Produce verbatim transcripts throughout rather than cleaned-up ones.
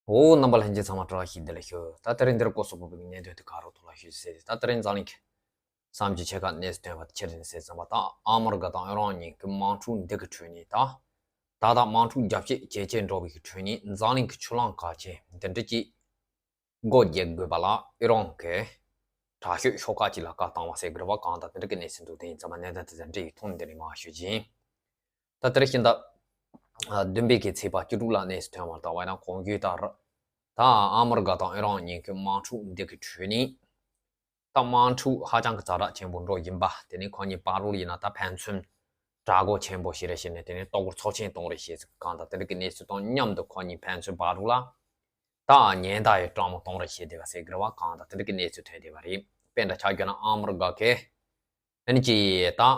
འོ། རྣམ་པ་ལྷན་རྒྱས་ཚང་མ་བཀྲ་ཤིས་བདེ་ལེགས་ཞུ། ད་དེ་རིང་འདིར་སྐོར་སོགས་པོ་བའི་གནད་དོན་དེ་ག་རོ་ཐོག་ལ་ཞུ་ཟེར། ད་དེ་རིང་འཛམ་གླིང་གི་བསམ་གྱིས་ཆེ་ཁག་གནས་སུ་ཐོན་པ་དེ་ཆེ་རིང་ཟེར་ཙམ་པ་དང་ཨ་མི་རི་ཀ་དང་ཨི་རན་གཉིས་ཀྱི་དམག་འཁྲུག་འདི་གི་ཁྲོད་ནས། ད་ད་ལྟ་དམག་འཁྲུག་རྒྱ་བསྐྱེད་ཇེ་ཆེ་འགྲོ་བའི་གི་ཁྲོད་ནས་འཛམ་གླིང་གི་ཆུ་གླང་གལ་ཆེན་འདི་འདྲ་ཅིག་སྒོ་འབྱེད་དགོས་པ་ལ་ཨི་རན་གྱི་དྲག་ཤོས་ཤོག་ཁག་ཅིག་ལ་བཀའ་བཏང་བ་ཟེར་དགོས་པ་གང་དང་དེ་འདྲ་གི་གནས་ཚུལ་འདུག་དེ་ཡིན་ཙམ་པ་གནད་དོན་དེ་དང་འབྲེལ་བའི་ཐོག་ནས་འདི་ནས་མར་ཞུ་རྒྱུ་ཡིན། ད་དེར་ཤིང་རྟ་བདུན་པའི་གི་ཚེས་པ་བཅུ་དྲུག་ལ་གནས་སུ་ཐོན་བར་བལྟ་བ་ཡིན་ན། གོང་བརྗོད་ལྟར་ད་ཨ་མི་རི་ཀ་དང་ཨི་རན་གཉིས་ཀྱི་དམག་འཁྲུག་འདི་གི་ཁྲོད་ནས་ད་དམག་འཁྲུག་ཧ་ཅང་གི་ཛ་དྲག་ཆེན་པོ་འགྲོ་བཞིན་པ་དེ་ནི་ཁོ་གཉིས་བར་དུ་ཡིན་ན་ད་ཕན་ཚུན་དགྲ་སྒོ་ཆེན་པོ་ཞིག་རེད་ཞེས་ནས། དེ་ནི་ལྟོ་གོས་ཚབས་ཆེན་གཏོང་རེད་ཞེས་གང་དང་དེ་འདྲ་གི་གནས་ཚུལ་དང་མཉམ་དུ་ཁོ་གཉིས་ཕན་ཚུན་བར་དུ་ལ་ད་ཉེན་བརྡ་ཡི་སྤྲང་མོ་གཏོང་རེད་ཞེས་བསྡད་པ་ཟེར་དགོས་པ་གང་དང་དེ་འདྲ་གི་གནས་ཚུལ་ཐོན་བསྡད་པ་རེད། དཔེར་ན་ཆ་བཞག་ན་ཨ་མི་རི་ཀ་གི་ཨ་ནི་ཅི་ད་ཨ་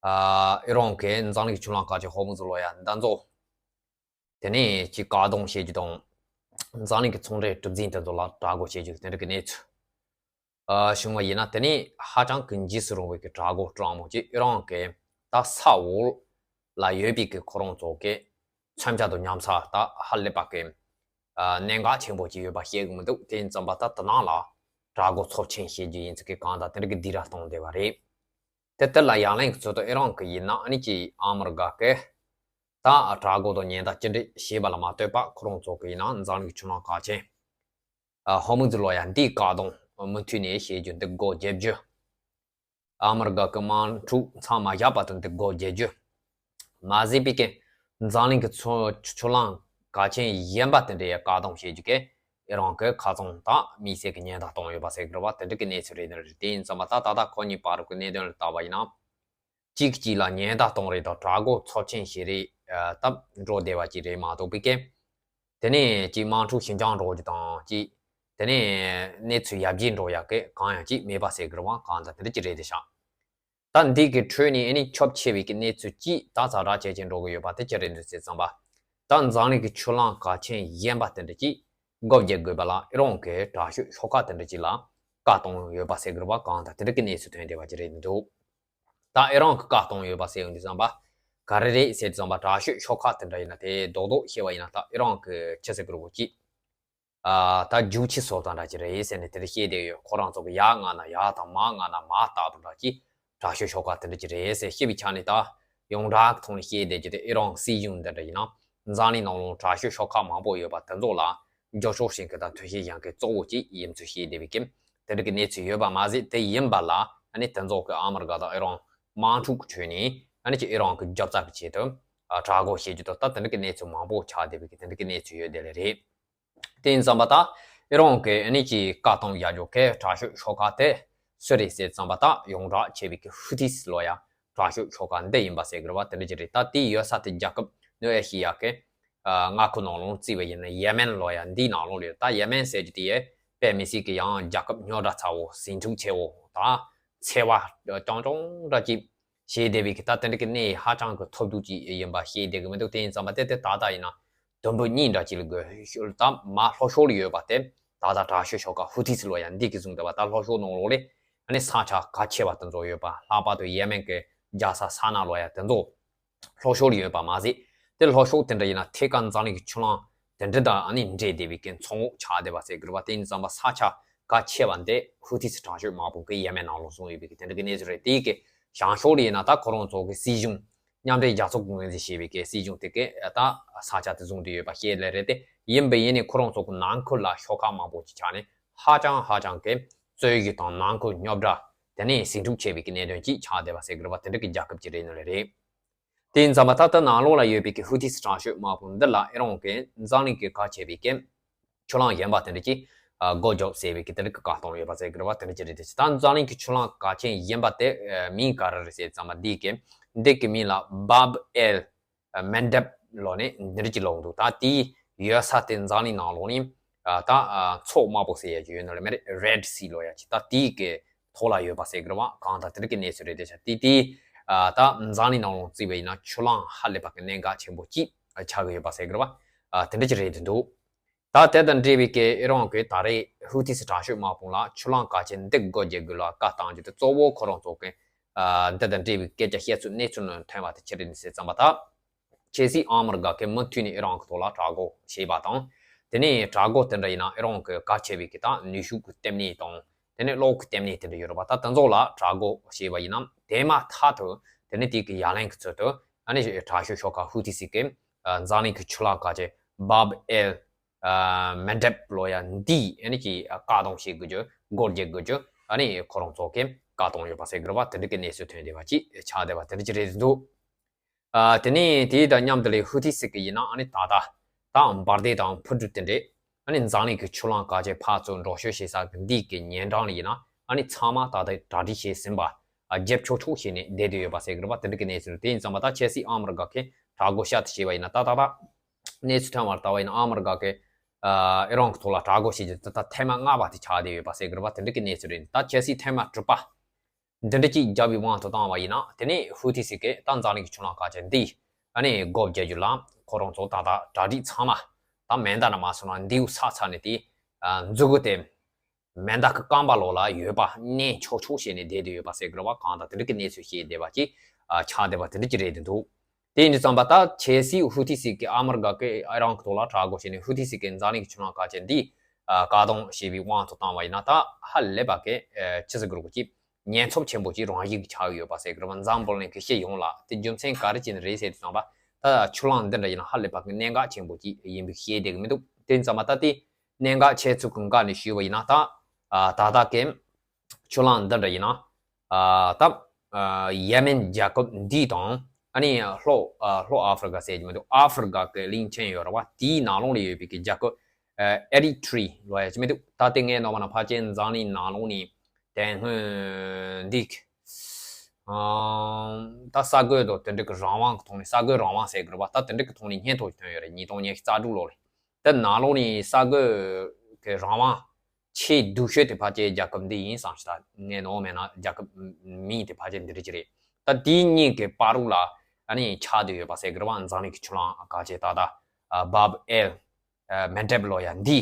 ཨི་རན་གྱི་འཛམ་གླིང་གི་ཆུ་གླང་གལ་ཆེ་ཧོར་མུ་ཛི་ལོ་ཡ་འདི་ཚོ་དེ་ནས་ཅི་བཀག་སྡོམ་བྱེད་རྒྱུ་དང་འཛམ་གླིང་གི་ཚོང་འབྲེལ་གྲུ་གཟིངས་དེ་ཚོ་ལ་དྲག་རྒོལ་བྱེད་རྒྱུ་དེ་འདྲ་གི་གནས་ཚུལ་ཨ་བྱུང་བ་ཡིན་ན། དེ་ནས་ཧ་ཅང་གི་འཇིགས་སུ་རུང་བའི་གི་དྲག་རྒོལ་སྤྲང་མོ་ཅིག་ཨི་རན་གྱི་ད་ས་འོག་ལ་ཡོད་པའི་གི་ཁོ་རང་ཚོ་གི་མཚོན་ཆ་དང་ཉམས་ཆག་ད་ཧ་ལས་པ་གི་ཨ་གནད་འགག་ཆེན་པོ་ཅིག་ཡོད་པ་ཤེས་གི་མི་འདུག་དེ་ཡིན་ཙམ་པ་ད་དེ་ནང་ལ་དྲག་རྒོལ་ཚབས་ཆེན་བྱེད་རྒྱུ་ཡིན་ཚུལ་གྱི་གང་དང་དེ་འདྲ་གི་སྡིགས་ར་གཏོང་བསྡད་པ་རེད། དེ་དེ་ལ་ཡང་ལན་གྱི་ཚུལ་དུ་ཨི་རན་གྱི་ཡིན་ན་ཨ་ནི་ཅི་ཨ་མི་རི་ཀ་གི་ད་དྲག་རྒོལ་དང་ཉེན་བརྡ་ཅི་འདྲ་བྱས་པ་ལ་མ་ལྟོས་པ་ཁོ་རང་ཚོ་གི་ཡིན་ན་འཛམ་གླིང་གི་ཆུ་གླང་གལ་ཆེན་ཨ་ཧོར་མུ་ཛི་ལོ་ཡ་འདིའི་བཀག་སྡོམ་མུ་མཐུད་ནས་བྱེད་རྒྱུ་འདི་སྒོ་འབྱེད་རྒྱུ། ཨ་མི་རི་ཀ་གི་དམག་འཁྲུག་མཚམས་མ་བཞག་བར་དུ་འདི་སྒོ་འབྱེད་རྒྱུ་མ་ཟད་པའི་གི་འཛམ་གླིང་གི་ཆུ་ཆུ་གླང་གལ་ཆེན་གཞན་པ་དེ་འདྲའི་བཀག་སྡོམ་བྱེད་རྒྱུ་གི་ཨི་རན་གྱི་ཁ་ཚང་དང་དམིགས་བསལ་གྱི་ཉེན་བརྡ་གཏོང་ཡོད་པ་ཟེར་དགོས་པ་དེ་འདྲ་གི་གནས་ཚུལ་རེད། དེ་རེད། དེ་ཡིན་ཙམ་པ་ད་ད་ལྟ་ཁོ་གཉིས་བར་གྱི་གནད་དོན་ལ་བལྟ་བ་ཡིན་ན། གཅིག་གཅིག་ལ་ཉེན་བརྡ་གཏོང་རེས་དང་དྲག་རྒོལ་ཚབས་ཆེན་བྱེད་རེས་ཨ་སྟབས་འགྲོ་བསྡད་པ་ཅིག་རེད་མ་གཏོགས་པའི་གི་དེ་ནས་ཅིག་དམག་འཁྲུག་ཞི་འཇམ་འགྲོ་རྒྱུ་དང་ཅིག་དེ་ནས་གནས་ཚུལ་ཡར་རྒྱས་འགྲོ་ཡག་གི་གང་ཡང་ཅིག་མེད་པ་ཟེར་དགོས་པ་གང་དང་དེ་འདྲ་ཅིག་རེད་དེ་ཤག་ད་འདི་གི་ཁྲོད་ནས་ཨ་ནི་ཁྱབ་ཆེ་བའི་གི་གནས་ཚུལ་གཅིག་ད་ཛ་དྲག་ཇེ་ཆེར་འགྲོ་གི་ཡོད་པ་དེ་ཅི་རེད་འདུག་ཟེར་ཙམ་པ། ད་འཛམ་གླིང་གི་ཆུ་གླང་གལ་ཆེན་གཞན་པ་དེ་འདྲ་ཅིག་སྒོ་འབྱེད་དགོས་པ་ལ་ཨི་རན་གྱི་དྲག་ཤོས་ཤོག་ཁག་དེ་འདྲ་ཅིག་ལ་བཀའ་གཏོང་ཡོད་པ་ཟེར་དགོས་པ་གང་དང་དེ་འདྲ་གི་གནས་ཚུལ་ཐོན་བསྡད་པ་ཅིག་རེད་འདུག་ད་ཨི་རན་གྱི་བཀའ་གཏོང་ཡོད་པ་ཟེར་ཡོང་དུས་ཙམ་པ་ག་རེ་རེད་ཟེར་དུས་ཙམ་པ། དྲག་ཤོས་ཤོག་ཁག་དེ་འདྲ་ཡིན་ན་དེ་རྡོག་རྡོག་བཤད་པ་ཡིན་ན་ད་ཨི་རན་གྱི་ཆི་ཟེར་དགོས་རེད་པོ་ཅིག་ཨ་ད་རྒྱུག་ཁྱི་བཟོ་སྟངས་འདྲ་ཅིག་རེད་ཟེར་ནས་དེ་འདྲ་བཤད་བསྡད་ཡོད། ཁོ་རང་ཚོ་གི་ཡར་མངགས་ན་ཡར་དང་མར་མངགས་ན་མར་ལྟ་བུ་འདྲ་ཅིག་དྲག་ཤོས་ཤོག་ཁག་དེ་འདྲ་ཅིག་རེད་ཟེར་བཤད་པའི་ཆ་ནས། ད་ཡོངས་གྲགས་ཀྱི་ཐོག་ནས་བཤད་བསྡད་རྒྱུ་དེ་ཨི་རན་སྲིད་གཞུང་འདི་འདྲ་ཡིན་ན་འཛམ་གླིང་ནང་ལོགས་དྲག་ཤོས་ཤོག་ཁག་མང་པོ་ཡོད་པ་དེ་ཚོ་ལ་འགྱུར་ཕྱོགས་ཤིག་གི་དང་ཐུགས་ཞིབ་ཡང་གི་གཙོ་བོ་ཅིག་ཡིན་ཚུལ་བཤད་བསྡད་པའི་གི་དེ་འདྲ་གི་གནས་ཚུལ་ཡོད་པ་མ་ཟད། དེ་ཡིན་པ་ལ་ཨ་ནི་དེ་ཚོ་གི་ཨ་མི་རི་ཀ་དང་ཨི་རན་དམག་འཁྲུག་གི་ཁྲོད་ནས་ཨ་ནི་ཅིག་ཨི་རན་གི་རྒྱབ་རྩ་གི་ཆེད་དུ་ཨ་དྲག་རྒོལ་བྱེད་རྒྱུ་དང་ད་དེ་འདྲ་གི་གནས་ཚུལ་མང་པོ་ཆགས་བསྡད་པའི་གི་དེ་འདྲ་གི་གནས་ཚུལ་ཡོད་བསྡད་ལེ་རེད། དེ་ཡིན་ཙམ་པ་ད་ཨི་རན་གྱི་ཨ་ནི་ཅིག་བཀའ་གཏོང་ཡག་རྒྱུ་གི་དྲག་ཤོས་ཤོག་ཁག་དེ་སུ་རེད་ཟེར་ཙམ་པ། ད་ཡོངས་གྲགས་ཆེ་བའི་གི་ཧུ་ཐིས་ལོ་ཡ་དྲག་ཤོས་ཤོག་ཁག་འདི་ཡིན་པ་ཟེར་དགོས་རེད་པ། དེ་འདྲ་ཅིག་རེད། ད་དེའི་ཡོད་ས་དེ་རྒྱལ་ཁབ་ནུབ་ཨེ་ཤི་ཡ་གི་ཨ་མངའ་ཁུལ་ནང་ལོགས་བརྩིས་པ་ཡིན་ན་ཡེ་མེན་ལོ་ཡ་འདིའི་ནང་ལོགས་ལ་ཡོད། ད་ཡེ་མེན་ཟེར་རྒྱུ་དེ་ཡ་དཔེ་མི་སྲིད་གི་ཡང་རྒྱལ་ཁབ་རྙོག་དྲ་ཚ་བོ་ཟིང་འཁྲུག་ཆེ་བོ་ད་འཚེ་བ་རྐྱང་རྐྱང་འདྲ་ཅིག་བྱས་བསྡད་པའི་གི་ད་དེ་འདྲ་གི་གནས་ཧ་ཅང་གི་ཐབས་སྡུག་ཅིག་ཡིན་པ་ཤེས་བསྡད་གི་མི་འདུག་དེ་ཡིན་ཙམ་པ་དེ་དེ་ད་ལྟ་ཡིན་ན་དུམ་བུ་གཉིས་འདྲ་ཅིག་ལ་དགོས་ཤུལ། ད་མར་ལྷོ་ཕྱོགས་ལ་ཡོད་པ་དེ་ད་ལྟ་དྲག་ཤོས་ཤོག་ཁག་ཧུ་ཐིས་ལོ་ཡ་འདི་གི་བཟུང་བསྡད་པ། ད་ལྷོ་ཕྱོགས་ནང་ལོགས་ལ་ཨ་ནི་ས་ཆ་གལ་ཆེ་བ་དེ་ཚོ་ཡོད་པ། ལྷག་པར་དུ་ཡེ་མེན་གི་རྒྱལ་ས་ས་ན་ལོ་ཡ་དེ་ཚོ་ལྷོ་ཕྱོགས་ལ་ཡོད་པ་མ་ཟད། དེ་ལྷོ་ཕྱོགས་དེ་འདྲ་ཡིན་ན་ཐད་ཀར་འཛམ་གླིང་གི་ཆུ་གླང་དེ་འདྲ་དང་ཨ་ནི་འདྲེས་བསྡད་པའི་གི་མཚོ་ངོགས་ཆགས་བསྡད་པ་ཟེར་དགོས་རེད་པ། དེ་ཡིན་ཙམ་པ་ས་ཆ་གལ་ཆེ་བ་འདི་ཧུ་ཐིས་དྲག་ཤོས་དམག་དཔུང་གིས་ཡེ་མེན་ནང་ལོགས་བཟུང་ཡོད་པའི་གི་དེ་འདྲ་གི་གནས་ཚུལ་རེད། དེའི་གི་བྱང་ཕྱོགས་ལ་ཡིན་ན་ད་ཁོ་རང་ཚོ་གི་སྲིད་གཞུང་མཉམ་འབྲེལ་རྒྱལ་ཚོགས་ཀྱི་ངོས་འཛིན་བྱས་པའི་གི་སྲིད་གཞུང་དེ་གི་ད་ས་ཆ་དེ་བཟུང་བསྡད་ཡོད་པ་ཤེས་ལེ་རེད། དེ་ཡིན་པ་ཡིན་ནའི་ཁོ་རང་ཚོ་གི་ནང་ཁུལ་ལ་ཤོག་ཁག་མང་པོ་ཅིག་ཆགས་ནས་ཧ་ཅང་ཧ་ཅང་གི་རྩོད་གཞི་དང་ནང་ཁུལ་རྙོག་དྲ་དེ་ནས་ཟིང་འཁྲུག་ཆེ་བའི་གི་གནད་དོན་ཅིག་ཆགས་བསྡད་པ་ཟེར་དགོས་རེད་པ། དེ་འདྲ་གི་རྒྱལ་ཁབ་ཅིག་རེད་ནི་ལེ་རེད། དེ་ཡིན་ཙམ་པ་ད་ལྟ་ནང་ལོགས་ལ་ཡོད་པའི་གི་ཧུ་ཐིས་དྲག་ཤོས་དམག་དཔུང་འདི་ལ་ཨི་རན་གྱིས་འཛམ་གླིང་གི་གལ་ཆེ་བའི་གི་ཆུ་གླང་གཞན་པ་དེ་འདྲ་ཅིག་ཨ་སྒོ་རྒྱོབ་ཟེར་བའི་གི་དེ་འདྲ་གི་བཀའ་གཏོང་ཡོད་པ་ཟེར་གི་རེད་པ། དེ་འདྲ་ཅིག་རེད་དེ། ད་འཛམ་གླིང་གི་ཆུ་གླང་གལ་ཆེན་གཞན་པ་དེ་ཨ་མིང་ག་རེ་རེད་ཟེར་ཙམ་པ་འདི་གི་འདི་གི་མིང་ལ་བཱབ་ཨེལ་མན་དེབ་ལོ་ནས་འདི་འདྲ་ཅིག་ལོག་འདུག་ད་དེའི་ཡོད་ས་དེ་འཛམ་གླིང་ནང་ལོགས་ནས་ཨ་ད་ཨ་མཚོ་དམར་པོ་ཟེར་ཡ་ཅིག་ཡོད་ནོ་རེད་མ་རེད། རེད་སི་ལོ་ཡ་ཅིག་ད་དེའི་གི་ཐོག་ལ་ཡོད་པ་ཟེར་གི་རེད་པ། གང་ལྟར་དེ་འདྲ་གི་གནས་ཚུལ་རེད་དེ་ཤག་དེ་དེ་ཨ་ད་འཛམ་གླིང་ནང་ལོགས་བརྩིས་པ་ཡིན་ན་ཆུ་གླང་ཧ་ལས་པ་གི་གནད་འགག་ཆེན་པོ་ཅིག་ཆགས་གི་ཡོད་པ་ཟེར་གི་རེད་པ། ཨ་དེ་འདྲ་ཅིག་རེད་དེ་འདུག་ད་དེ་དང་འབྲེལ་བའི་གི་ཨི་རན་གྱིས་ད་རེས་ཧུ་ཐིས་དྲག་ཤོས་དམག་དཔུང་ལ་ཆུ་གླང་གལ་ཆེན་འདི་སྒོ་འབྱེད་དགོས་ལ་བཀའ་བཏང་རྒྱུ་དེ་གཙོ་བོ་ཁོ་རང་ཚོ་གི་ཨ་འདི་དང་འབྲེལ་བའི་སྐད་ཆ་བཤད་ཚུལ་གནས་ཚུལ་ནང་ཐོན་པ་དེ་ཅི་རེད་ཟེར་ཙམ་པ། ད་གལ་སྲིད་ཨ་མི་རི་ཀ་གིས་མུ་མཐུད་ནས་ཨི་རན་གྱི་ཐོག་ལ་དྲག་རྒོལ་བྱས་པ་དང་ དེ་ནས་དྲག་རྒོལ་དེ་འདྲ་ཡིན་ན་ཨི་རན་གྱི་གལ་ཆེ་བའི་གི་ད་ནུས་ཤུགས་ཀྱི་ལྟེ་གནས་དང་དེ་ནས་གློག་གི་ལྟེ་གནས་དེ་འདྲ་ཡོད་རེད་པ། ད་དེ་ཚོ་ལ་དྲག་རྒོལ་བྱས་པ་ཡིན་ན་དེ་མ་ཐག་ཏུ་དེ་ནས་དེ་གི་ཡ་ལན་གྱི་ཚུལ་དུ་ཨ་ནི་དྲག་ཤོས་ཤོག་ཁག་ཧུ་ཐི་སི་གི་འཛམ་གླིང་གི་ཆུ་ལྷག་ཁ་ཆེ་བཱབ་ཨེལ་མན་དེབ་ལོ་ཡ་འདི་ཨ་ནི་གི་བཀག་སྡོམ་བྱེད་དགོས་རྒྱུ། སྒོ་རྒྱག་དགོས་རྒྱུ་ཨ་ནི་ཁོ་རང་ཚོ་གི་བཀག་སྡོམ་ཡོད་པ་ཟེར་གི་རེད་པ། དེ་འདྲ་གི་གནས་ཚུལ་ཐོན་བསྡད་པ་ཅིག་ཆགས་བསྡད་པ་དེ་འདྲ་ཅིག་རེད་འདུག། ཨ། དེ་ནས་དེ་དང་མཉམ་དུ་ལས་ཧུ་ཐི་སི་གི་ཡིན་ན་ཨ་ནི་ད་ལྟ་ད་འབར་མདེལ་དང་འཕུར་གྲུ་དེ་འདྲས་ཨ་ནི་འཛམ་གླིང་གི་ཆུ་ལྷག་ཁ་ཆེ་ཕར་ཚུར་འགྲོ་སྐྱོད་བྱེད་ས་གི་འདི་གི་ཉེ་འགྲམ་ལ་ཡིན་ན་ཨ་ནི་ཚང་མ་ད་ལྟ་གྲ་སྒྲིག་བྱས་ཟིན་པ། ཨ། རྒྱབ་ཆོག་ཆོག་བྱས་ནས་བསྡད་བསྡད་ཡོད་པ་ཟེར་གི་རེད་པ། དེ་འདྲ་གི་གནས་ཚུལ་དེ་ཡིན་ཙང་མ་ད་ཁྱེད་སི་ཨ་མི་རི་ཀ་གི་དྲག་རྒོལ་བཤད་དུ་བྱས་པ་ཡིན་ན་ད་ད་ད་གནས་ཚུལ་ཐོན་པར་ལྟ་བ་ཡིན་ན་ཨ་མི་རི་ཀ་གི་ཨ་ཨི་རན་གི་ཐོག་ལ་དྲག་རྒོལ་བྱེད་རྒྱུ་ད་ད་ཐེངས་མ་ལྔ་པ་དེ་ཆགས་བསྡད་ཡོད་པ་ཟེར་གི་རེད་པ། དེ་འདྲ་གི་གནས་ཚུལ་རེད། ད་ཁྱེད་སི་ཐེངས་མ་དྲུག་པ། འདི་འདྲ་ཅིག་རྒྱབ་པའི་དབང་དུ་བཏང་བ་ཡིན་ན་དེ་ནས་ཧུ་ཐི་སི་གིས་ད་འཛམ་གླིང་གི་ཆུ་ལྷག་ཁ་ཆེ་འདི་ཨ་ནི་སྒོ་བརྒྱབ་རྒྱུ་ལ་ཁོ་རང་ཚོ་ད་ལྟ་གྲ་སྒྲིག་ཚང་མ་ད་མེ་མདའ་ན་མ་སོང་ན་མདེའུ་ས་ཚ་ནས་དེ་མཛུ་གུ་དེ་མེ་མདའ་གི་རྐང་པ་ལོགས་ལ་ཡོད་པ་མནན་ཆོག་ཆོག་བྱས་ནས་བསྡད་བསྡད་ཡོད་པ་ཟེར་གི་རེད་པ། གང་ལྟར་དེ་འདྲ་གི་གནས་ཚུལ་བཤད་བསྡད་པ་ཅིག་ཆགས་བསྡད་པ་དེ་འདྲ་ཅིག་རེད་འདུག། དེ་ཡིན་དུས་ཙམ་པ་ད་ཁྱེད་སི་ཧུ་ཐི་སི་གི་ཨ་མི་རི་ཀ་གི་ཨི་རན་གི་ཐོག་ལ་དྲག་རྒོལ་བྱས་ནས་ཧུ་ཐི་སི་གི་འཛམ་གླིང་གི་ཆུ་ལྷག་ཁ་ཆེ་འདི་ཨ་བཀག་སྡོམ་བྱས་པའི་དབང་དུ་བཏང་བ་ཡིན་ན་ད་ཧ་ལས་པ་གི་ཨ་ཅི་ཟེར་དགོས་རེད་གོ་ཅིག་ཉེན་ཚབས་ཆེན་པོ་ཅིག་རང་བཞིན་གྱི་ཆགས་ཡོད་པ་ཟེར་གི་རེད་པ། འཛམ་བུ་གླིང་གི་སྤྱི་ཡོངས་ལ་དེ་རྒྱུ་མཚན་ག་རེ་བྱས་ནས་རེད་ཟེར་དུས་ཙམ་པ་ད་ཆུ་ལྷག་འདི་འདྲ་ཡིན་ན་ཧ་ལས་པ་གི་གནད་འགག་ཆེན་པོ་ཅིག་ཡིན་པའི་བཤད་བསྡད་གི་མི་འདུག། དེ་ཡིན་ཙམ་པ་ད་དེ་གནད་འགག་ཆེ་ཚུལ་གི་འགག་ནས་ཞུས་པ་ཡིན་ན་ད་ཨ་ད་ལྟ་གི་ཆུ་ལྷག་འདི་འདྲ་ཡིན་ན། ཨ་ད་ཨ་ཡེ་མེན་རྒྱལ་ཁབ་འདི་དང་ཨ་ནི་ལྷོ་ཨ་ལྷོ་ཨ་ཧྥི་རི་ཀ་ཟེར་གྱི་མི་འདུག། ཨ་ཧྥི་རི་ཀ་གི་གླིང་ཆེན་ཡོད་རེད་པ། དེའི་ནང་ལོགས་ལ་ཡོད་པའི་གི་རྒྱལ་ཁབ་ཨ་ཨེ་རི་ཊི་རི་ལབ་ཡ་ཅིག་མི་འདུག། ད་དེ་ངའི་ནང་མ་ན་ཕལ་ཆེར་འཛམ་གླིང་ནང་ལོགས་ནས་དེ་སྔོན་འདི་གི་ཨ་ད་ས་རྒོད་དང་དེ་འདྲ་གི་རང་དབང་གི་ཐོག་ནས་ས་རྒོད་རང་དབང་ཟེར་གི་རེད་པ། ད་དེ་འདྲ་གི་ཐོག་ནས་སྙན་ཐོ་ཞིག་ཐོན་ཡོད་རེད། ཉིས་སྟོང་ཉི་ཤུ་རྩ་དྲུག་ལོ་རེད། དེ་ནང་ལོགས་ནས་ས་རྒོད་ཀྱི་རང་དབང་ཆེས་སྡུག་ཤོས་དེ་ཕལ་ཆེར་རྒྱལ་ཁབ་འདི་ཡིན་བསམ་ཞིག་ད་ངའི་ནང་མེད་ན་རྒྱལ་ཁབ་མིང་དེ་ཕལ་ཆེར་འདི་འདྲ་ཅིག་རེད། ད་དེའི་གཉིས་ཀྱི་བར་རུ་ལ་ཨ་ནི་ཆགས་བསྡད་ཡོད་པ་ཟེར་གི་རེད་པ། འཛམ་གླིང་གི་ཆུ་ལྷག་ཁ་ཆེ་ད་ལྟ་ཨ་བཱབ་ཨེལ་ཨ་མན་དེབ་ལབ་ཡ་འདི།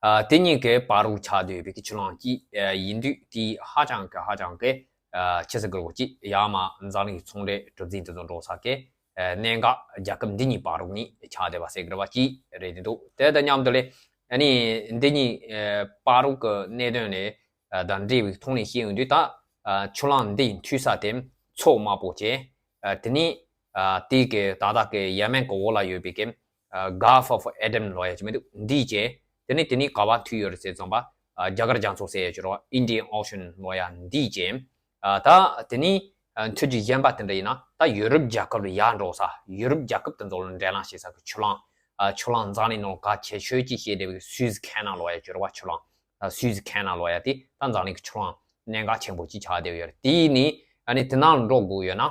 ཨ་དེ་གཉིས་ཀྱི་བར་རུ་ཆགས་བསྡད་ཡོད་པའི་གི་ཆུ་ལྷག་ཅིག་ཨ་ཡིན་དུས་དེ་ཧ་ཅང་གི་ཧ་ཅང་གི་ཨ་ཆི་ཟེར་དགོས་རེད་གོ་ཅིག་ཡར་མར་འཛམ་གླིང་གི་ཚོང་འབྲེལ་གྲུ་གཟིངས་དེ་ཚོ་འགྲོ་ས་གི་ཨ་གནད་འགག་རྒྱལ་ཁབ་འདི་གཉིས་བར་རུ་ནས་ཆགས་བསྡད་པ་ཟེར་གི་རེད་པ་ཅིག་རེད་འདུག། དེ་དང་མཉམ་དུ་ལས་ཨ་ནི་འདི་གཉིས་ཨ་བར་རུ་གི་གནད་དོན་ལས་ཨ་དང་འབྲེལ་བའི་ཐོག་ནས་བཤད་ཡོང་དུས་ད་ཨ་ཆུ་ལྷག་འདི་མཐུད་ས་དེ་མཚོ་དམར་པོ་བྱས། ཨ་དེ་ནས་ཨ་དེ་གི་ད་ལྟ་གི་ཡེ་མེན་གི་འོག་ལ་ཡོད་པའི་གི་ཨ་Gulf of Aden ལབ་ཡ་ཅིག་མི་འདུག། འདི་བྱས། དེ་ནས་དེ་ནས་ག་པར་མཐུད་ཡོད་རེད་ཟེར་ཙམ་པ་ཨ་རྒྱ་གར་རྒྱ་མཚོ་ཟེར་ཡ་ཅིག་རེད་པ། Indian Ocean ལབ་ཡ་འདི་བྱས། ཨ་ད་དེ་ནས་ཨ་མཐུད་རྒྱུ་གཞན་པ་དེ་འདྲ་ཡིན་ན་ད་ཡུ་རོབ་རྒྱལ་ཁབ་ལ་ཡར་འགྲོ་ས། ཡུ་རོབ་རྒྱལ་ཁབ་དེ་ཚོ་ལ་འབྲེལ་ལམ་བྱེད་ས་གི་ཆུ་ལྷག་ཨ་ཆུ་ལྷག་འཛམ་གླིང་ནང་གལ་ཆེ་ཤོས་ཅིག་བཤད་བསྡད་པའི་Suez Canal ལབ་ཡ་ཅིག་རེད་པ། ཆུ་ལྷག་ཨ་Suez Canal ལབ་ཡ་དེ་ད་འཛམ་གླིང་གི་ཆུ་ལྷག་གནད་འགག་ཆེན་པོ་ཅིག་ཆགས་བསྡད་ཡོད་རེད། དེ་ནས་ཨ་ནི་དེ་ནང་འགྲོ་དགོས་ཡོད་ན།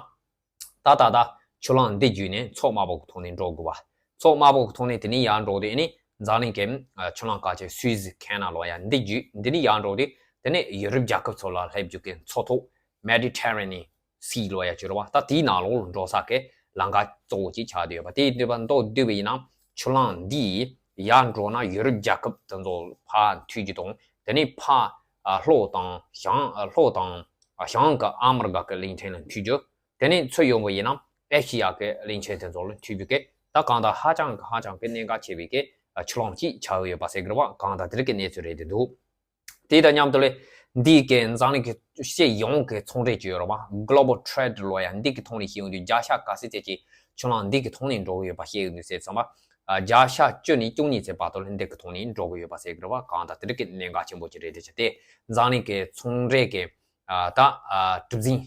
ད་ད་ད་ཆུ་ལྷག་འདི་བརྒྱུད་ནས་མཚོ་དམར་པོ་གི་ཐོག་ནས་འགྲོ་དགོས་པ། མཚོ་དམར་པོ་གི་ཐོག་ནས་དེ་ནས་ཡར་འགྲོ་དུས་ཨ་ནི་འཛམ་གླིང་གི་ཨ་ཆུ་ལྷག་ཁ་ཆེ་Suez Canal ལབ་ཡ་འདི་བརྒྱུད་འདི་ནས་ཡར་འགྲོ་དུས་དེ་ནས་ཡུ་རོབ་རྒྱལ་ཁབ་ཚོ་ལ་སླེབས་རྒྱུ་གི་མཚོ་ཐོག་Mediterranean Sea ལབ་ཡ་ཅིག་རེད་པ། ད་དེའི་ནང་ལོགས་ལ་འགྲོ་ས་གི་ལམ་ཁ་གཙོ་བོ་ཅིག་ཆགས་བསྡད་ཡོད་པ། དེ་ཡིན་དུས་པ་མདོར་བསྡུས་པ་ཡིན་ན་ཆུ་ལྷག་འདི་ཡར་འགྲོ་ན་ཡུ་རོབ་རྒྱལ་ཁབ་དེ་ཚོ་ཕར་མཐུད་རྒྱུ་དང་དེ་ནས་ཕར་ཨ་ལྷོ་དང་བྱང་ཨ་ལྷོ་དང་ཨ་བྱང་གི་ཨ་མི་རི་ཀ་གི་གླིང་ཕྲན་ལ་མཐུད་རྒྱུ། དེ་ནས་ཚུར་ཡོང་བ་ཡིན་ན་ཨེ་ཤི་ཡ་གི་གླིང་ཆེན་དེ་ཚོ་ལ་མཐུད་རྒྱུ་གི་ད་གང་ལྟར་ཧ་ཅང་གི་ཧ་ཅང་གི་གནད་འགག་ཆེ་བའི་གི་ཆུ་ལྷག་ཅིག་ཆགས་ཡོད་པ་ཟེར་གི་རེད་པ། གང་ལྟར་དེ་རིགས་ཀྱི་གནས་ཚུལ་རེད་དེ་འདུག། དེ་དང་མཉམ་དུ་ལས་འདི་གི་འཛམ་གླིང་གི་སྤྱི་ཡོངས་ཀྱི་ཚོང་འབྲེལ་ཅིག་ཡོད་རེད་པ། Global Trade ལབ་ཡ་འདི་གི་ཐོག་ནས་བཤད་ཡོང་དུས་བརྒྱ་ཆ་ག་ཚོད་ཙམ་ཅིག་ཆུ་ལྷག་འདི་གི་ཐོག་ནས་འགྲོ་གི་ཡོད་པ་བཤད་ཡོང་དུས་ཟེར་ཙམ་པ། ཨ་བརྒྱ་ཆ་བཅུ་ནས་བཅུ་གཉིས་ཚེ་བར་དུ་ལ་འདི་གི་ཐོག་ནས་འགྲོ་གི་ཡོད་པ་ཟེར་གི་རེད་པ། གང་ལྟར་དེ་རིགས་ཀྱི་གནད་འགག་ཆེན་པོ་ཅིག་རེད་དེ་ཆ་དེ་འཛམ་གླིང་གི་ཚོང་འབྲེལ་གྱི་ཨ་ད་ཨ་གྲུ་གཟིངས་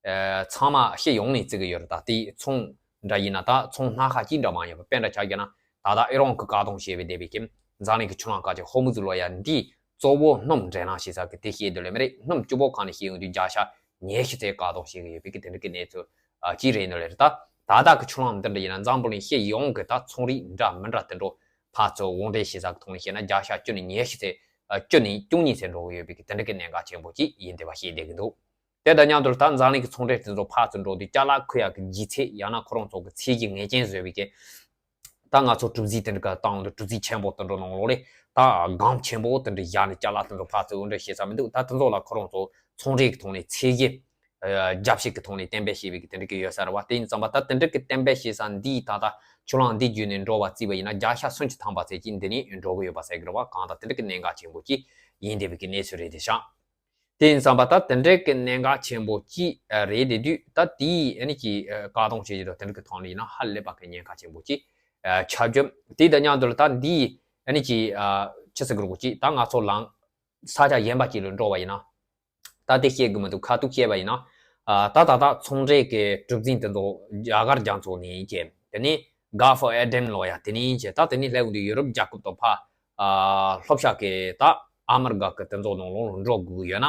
ཨ་ཚང་མ་སྤྱི་ཡོངས་ནས་བརྩི་གི་ཡོད་རེད། ད་དེ་ཚོང་འདྲ་ཡིན་ན་ད་ཚོང་སྣ་ཁ་གཅིག་འདྲ་མ་ཡིན་པ། དཔེ་འདྲ་ཆ་བཞག་ན་ད་ལྟ་ཨི་རན་གྱིས་བཀག་སྡོམ་བྱས་པའི་བསྡད་པའི་གི་འཛམ་གླིང་གི་ཆུ་ལྷག་ཁ་ཆེ་ཧོར་མུ་ཛི་ལབ་ཡ་འདི་གཙོ་བོ་སྣུམ་འདྲེན་ལམ་བྱེད་ས་གི་དེ་བཤད་འདོད་ལེ་མི་རེད། སྣུམ་སྐྱུར་པོ་ཁང་ནས་བཤད་ཡོང་དུས་བརྒྱ་ཆ་ཉི་ཤུ་ཙམ་བཀག་སྡོམ་བྱེད་གི་ཡོད་པའི་གི་དེ་འདྲ་གི་གནས་ཚུལ་ཨ་གཅིག་རེད་འདོད་ལེ་རེད། ད་ད་ལྟ་གི་ཆུ་ལྷག་འདི་འདྲ་ཡིན་ན་འཛམ་བུ་གླིང་སྤྱི་ཡོངས་གི་ད་ཚོང་རིགས་འདྲ་མི་འདྲ་དེ་འདྲ་ཕར་ཚུར་དབོར་འདྲེན་བྱེད་ས་གི་ཐོག་ནས་བཤད་ན་བརྒྱ་ཆ་བཅུ་ནས་ཉི་ཤུ་ཙམ་ཨ་བཅུ་ནས་བཅུ་གཉིས་ཙམ་འགྲོ་གི་ཡོད་པའི་གི་དེ་འདྲ་གི་གནད་འགག་ཆེན་པོ་གཅིག་ཡིན་བསྡད་པ་བཤད་བསྡད་གི་འདུག། དེ་དང་མཉམ་དུ་ད་འཛམ་གླིང་གི་ཚོང་འབྲེལ་དེ་ཚོ་ཕར་ཚུར་འགྲོ་དུས་ཅ་ལག་ཁུར་ཡག་གི་ལྗིད་ཚད་ཡང་ན་ཁོ་རང་ཚོ་གི་ཚད་གཞི་ངེས་ཅན་བཟོས་པའི་གི་ད་ང་ཚོ་གྲུ་གཟིངས་དེ་འདྲ་ག་བཏང་འདུག། གྲུ་གཟིངས་ཆེན་པོ་དེ་འདྲ་ནང་ལོགས་ལས་ད་སྒམ་ཆེན་པོ་དེ་འདྲ་བཞག་ནས་ཅ་ལག་དེ་ཚོ་ཕར་ཚུར་དབོར་འདྲེན་བྱེད་ས་མི་འདུག། ད་དེ་ཚོ་ལ་ཁོ་རང་ཚོ་ཚོང་འབྲེལ་གི་ཐོག་ནས་ཚད་གཞི་ རྒྱབ་བཤིག་གི་ཐོག་ནས་གཏན་འབེབས་བྱས་པའི་གི་དེ་འདྲ་གི་ཡོད་ས་རེད་བ། དེ་ཡིན་ཙང་པ་ད་དེ་འདྲ་གི་གཏན་འབེབས་བྱས་ས་འདིའི་ད་ལྟ་ཆུ་གླང་འདི་བརྒྱུད་ནས་འགྲོ་བ་བརྩིས་པ་ཡིན་ན་བརྒྱ་ཆ་སུམ་ཅུ་ཐམ་པ་ཙམ་ཅིག་འདི་ནས་འགྲོ་གི་ཡོད་པ་ཟེར་གི་རེད་བ། གང་ལྟར་དེ་འདྲ་གི་གནད་འགག་ཆེན་པོ་ཅིག་ཡིན་བསྡད་པའི་གི་གནས་ཚུལ་རེད་དེ་ཤག་དེ་ཡིན་ཙང་པ་ད་དེ་འདྲ་གི་གནད་འགག་ཆེན་པོ་ཅིག་རེད་དེ་དུས་ད་དེའི་ཨ་ནི་ཀྱི་བཀག་སྡོམ་བྱེད་ཀྱི་འདུག་དེ་འདྲ་གི་ཐོག་ནས་ཡིན་ན་ཧ་ལས་པ་གི་ཉེན་ཁ་ཆེན་པོ་ཅིག་ཆགས་རྒྱུ། དེ་དང་མཉམ་དུ་ལ་ད་འདིའི་ཨ་ནི་ཀྱི་ཆི་ཟེར་གི་རེད་གོ་ཅིག་ད་ང་ཚོ་ལམ་ས་ཆ་གཞན་པ་ཅིག་ལ་འགྲོ་བ་ཡིན་ན། ད་དེ་བཤད་དགོས་མི་འདུག་ཁ་ཐུག་བཤད་པ་ཡིན་ན། ཨ་ད་ད་ད་ཚོང་འབྲེལ་གྱི་གྲུ་གཟིངས་དེ་ཚོ་རྒྱ་གར་རྒྱ་མཚོ་ནས་ཡིན་གྱི། དེ་ནས་Gulf of Aden ལོ་ཡ་དེ་ནས་ཡིན་གྱི། ད་དེ་ནས་སླེབས་འདུག་ཡུ་རོབ་རྒྱལ་ཁབ་དང་ཕ་ཨ་ལྷོ་བྱ་གི་ད་ཨ་མི་རི་ཀ་གི་དེ་ཚོ་ནང་ལོགས་འགྲོ་དགོས་ཡོད་ན།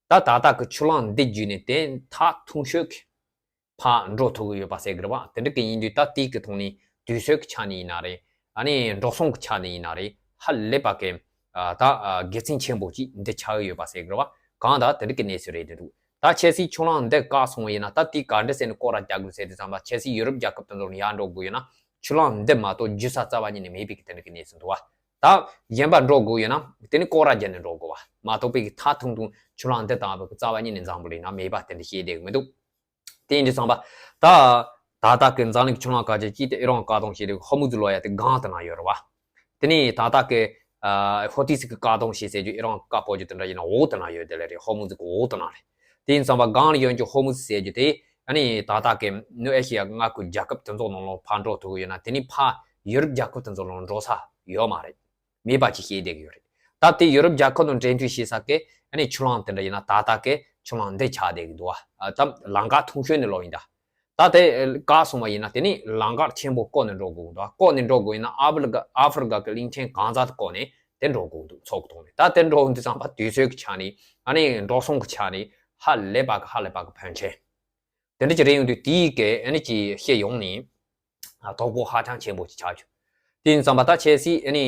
ད་ད་ད་གི་ཆུ་གླང་འདི་བརྒྱུད་ནས་དེ་ཐག་ཐུང་ཤོས་ཀྱི་ཕར་འགྲོ་ཐུབ་ཀྱི་ཡོད་པ་ཟེར་གི་རེད་བ། དེ་འདྲ་གི་ཡིན་དུས་ད་དེ་གི་ཐོག་ནས་དུས་ཚོད་ཀྱི་ཆ་ནས་ཡིན་ན་རེད། ཨ་ནི་འགྲོ་སོང་གི་ཆ་ནས་ཡིན་ན་རེད། ཧ་ལས་པ་གི་ཨ་ད་ཨ་དགེ་མཚན་ཆེན་པོ་ཅིག་འདི་ཆགས་ཀྱི་ཡོད་པ་ཟེར་གི་རེད་བ། གང་ལྟར་དེ་འདྲ་གི་གནས་ཚུལ་རེད་འདི་འདུག་ད་ཁྱེད་ཚོས་ཆུ་གླང་འདི་བཀག་སོང་བ་ཡིན་ན་ད་དེ་ག་འདྲ་ཟེར་ནས་སྐོར་ར་རྒྱག་དགོས་ཟེར་དུས་ཙམ་པ་ཁྱེད་ཚོས་ཡུ་རོབ་རྒྱལ་ཁབ་དེ་ཚོ་ནས་ཡར་འགྲོ་དགོས་ཡོད་ན་ཆུ་གླང་འདི་མ་གཏོགས་རྒྱུ་ས་རྩ་བ་ཉིད་ནས་མེད་པའི་གི་དེ་འདྲ་གི་གནས་ཚུལ་འདུག་བ། ད་གཞན་པ་འགྲོ་དགོས་ཡོད་ན་དེ་ནི་སྐོར་ར་རྒྱག་ནས་འགྲོ་དགོས་བ་མ་གཏོགས་པའི་གི་ཐག་ཐུང་ཐུང་ཆུ་གླང་འདི་དང་བའི་གི་རྩ་བ་ཉིད་ནས་འཛམ་བུ་གླིང་ན་མེད་པ་དེ་འདྲ་བཤད་བསྡད་གི་མི་འདུག་དེ་ཡིན་དུས་ཙམ་པ་ད་ད་ལྟ་གི་འཛམ་གླིང་གི་ཆུ་གླང་ག་ཅིག་ཅིག་དེ་ཨི་རན་བཀག་སྡོམ་བྱས་ཏེ་ཧོར་མུ་ཛི་ལོ་ཡ་དེ་སྒང་དེ་ན་ཡོད་རེད་བ། དེ་ནས་ད་ལྟ་གི་ཨ་ཧོ་ཏི་སི་གི་བཀག་སྡོམ་བྱས་ཟེར་རྒྱུ་ཨི་རན་བཀག་ཕོག་རྒྱུ་དེ་འདྲ་ཡིན་ན་འོག་དེ་ན་ཡོད་དེ་ལས་རེད། ཧོར་མུ་ཛི་གི་འོག་དེ་ན་རེད། དེ་ཡིན་ཙམ་པ་སྒང་ལ་ཡོད་རྒྱུ་ཧོར་མུ་ཛི་ཟེར་རྒྱུ་དེ་ཨ་ནི་ད་ལྟ་གི་ནུབ་ཨེ་ཤི་ཡ་མངའ་ཁུལ་རྒྱལ་ཁབ་དེ་ཚོ་ནང་ལོགས་ཕར་འགྲོ་ཐུབ་ཀྱི་ཡོད་ན་དེ་ནི་ཕར་ཡུ་རོབ་རྒྱལ་ཁབ་དེ་ཚོ་ནང་འགྲོ་ས་ཡོད་མ་རེད། མེད་པ་ཅིག་བཤད་བསྡད་ཀྱི་ཡོད་རེད། ད་དེ་ཡུ་རོབ་རྒྱལ་ཁབ་དང་འབྲེལ་མཐུད་བྱེད་ས་གི་ཨ་ནི་ཆུ་གླང་དེ་འདྲ་ཡིན་ན་ད་ལྟ་གི་ཆུ་གླང་འདི་ཆགས་བསྡད་ཀྱི་འདུག་བ། ཨ་ད་ལམ་ཁ་ཐུང་ཤོས་ནས་ལོག་ཡིན་ད། ད་དེ་བཀག་སོང་བ་ཡིན་ན་དེ་ནི་ལམ་ཁ་ཆེན་པོ་བསྐོར་ནས་འགྲོ་དགོས་འདུག་བསྐོར་ནས་འགྲོ་དགོས་ཡིན་ན་ཨ་ཧྥི་རི་ཀ་ཨ་ཧྥི་རི་ཀ་གི་གླིང་ཕྲན་གང་ཟག་དེ་བསྐོར་ནས་དེ་འགྲོ་དགོས་འདུག་མཚོ་གི་ཐོག་ནས། ད་དེ་འགྲོ་འདི་ཙམ་པ་དུས་ཚོད་ཀྱི་ཆ་ནས་ཨ་ནི་འགྲོ་སོང་གི་ཆ་ནས་ཧ་ལས་པ་གི་ཧ་ལས་པ་གི་ཕོན་ཆེན། དེ་འདྲ་ཅིག་རེད། ཡོང་དུས་དེའི་གི་ཨ་ནི་ཅིག་ཤེས་ཡོང་ནས་ཨ་དོ་ཕོག་ཧ་ཅང་ཆེན་པོ་ཅིག་ཆགས་བྱུང་། དེ་ཡིན་ཙམ་པ་ད་ཁྱེད་སི་ཨ་ནི་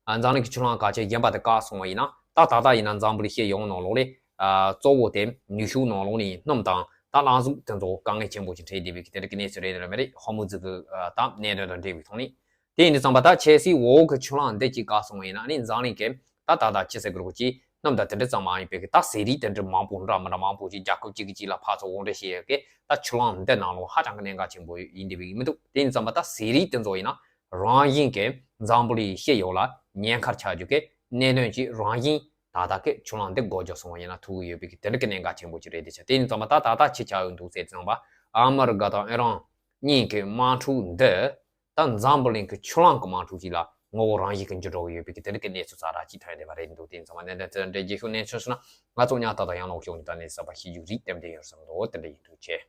ཨ་འཛམ་གླིང་གི་ཆུ་གླང་ག་ཅིག་གཞན་པ་དེ་བཀག་སོང་བ་ཡིན་ན་ད་ད་ལྟ་ཡིན་ན་འཛམ་བུ་གླིང་ཤེས་ཡོང་ནང་ལོགས་ལས་ཨ་གཙོ་བོ་དེ་ནུས་ཤུགས་ནང་ལོགས་ནས་སྣུམ་དང་ད་རླངས་གཟུགས་དེ་ཚོ་དཀའ་ངལ་ཆེན་པོ་ཅིག་འཕྲད་བསྡད་པའི་གི་དེ་འདྲ་གི་གནས་ཚུལ་རེད་ལ་མེད་རེད། ཧོར་མུ་ཛི་གི་ཨ་ད་གནད་དོན་དང་འབྲེལ་བའི་ཐོག་ནས། དེ་ཡིན་དུས་ཙམ་པ་ད་ཁྱེད་སི་འོག་གི་ཆུ་གླང་འདི་གཅིག་བཀག་སོང་བ་ཡིན་ན་ཨ་ནི་འཛམ་གླིང་གི་ད་ད་ད་ཅི་ཟེར་དགོས་རེད་གོ་ཅི། གནམ་ད་དེ་འདྲ་ཙམ་མ་ཡིན་པའི་གི་ད་ཟས་རིགས་དེ་འདྲ་མང་པོ་འདྲ་མི་འདྲ་མང་པོ་ཅིག་རྒྱལ་ཁབ་གཅིག་གིས་གཅིག་ལ་ཕར་ཚུར་དབོར་འདྲེན་བྱེད་ཡས་གི་ད་ཆུ་གླང་འདི་ནང་ལོགས་ཧ་ཅང་གི་གནད་འགག་ཆེན་པོ་ཡིན་བསྡད་པའི་མི་འདུག་དེ་ཡིན་ཙམ་པ་ད་ཟས་རིགས་དེ་ཚོ་ཡིན་ན་རང་བཞིན་གི་འཛམ་བུ་གླིང་ཤེས་ཡོང་ལ་ཉེན་ཁར་ཆགས་རྒྱུ་གི་གནད་དོན་གཅིག་རང་བཞིན་ད་ལྟ་གི་ཆུ་གླང་འདི་འགོ་འཛུགས་སོང་བ་ཡིན་ན་ཐུག་གི་ཡོད་པའི་གི་དེ་འདྲ་གི་གནད་འགག་ཆེན་པོ་ཅིག་རེད་དེ་ཆ། དེ་ཡིན་ཙམ་པ་ད་ད་ལྟ་ཅི་ཆགས་ཡོད་འདུག་ཟེར་ཙམ་པ་ཨ་མི་རི་ཀ་དང་ཨི་རན་གཉིས་ཀྱི་དམག་འཁྲུག་འདི། ད་འཛམ་བུ་གླིང་གི་ཆུ་གླང་གི་དམག་འཁྲུག་ཅིག་ལ་ངོ་བོ་རང་བཞིན་གྱིས་འགྱུར་འགྲོ་གི་ཡོད་པའི་གི་དེ་འདྲ་གི་གནས་ཚུལ་ཙག་ར་ཅིག་ཐོན་བསྡད་པ་རེད་འདུག་དེ་ཡིན་ཙང་མ་གནད་དོན་དེ་འདྲའི་རྗེས་ཤུལ་གནས་ཚུལ་སོང་ན་ང་ཚོ་ཉག་ཐག་དང་ཡང་ལོག་ཤོག་ནི་ད་གནས་ཚུལ་པ་ཤེས་རྒྱུ་རིགས་ཏན་ཏན་ཡོད་བསམ་འདུག་དེ་འདྲ་ཡིན་འདུག་ཅེས།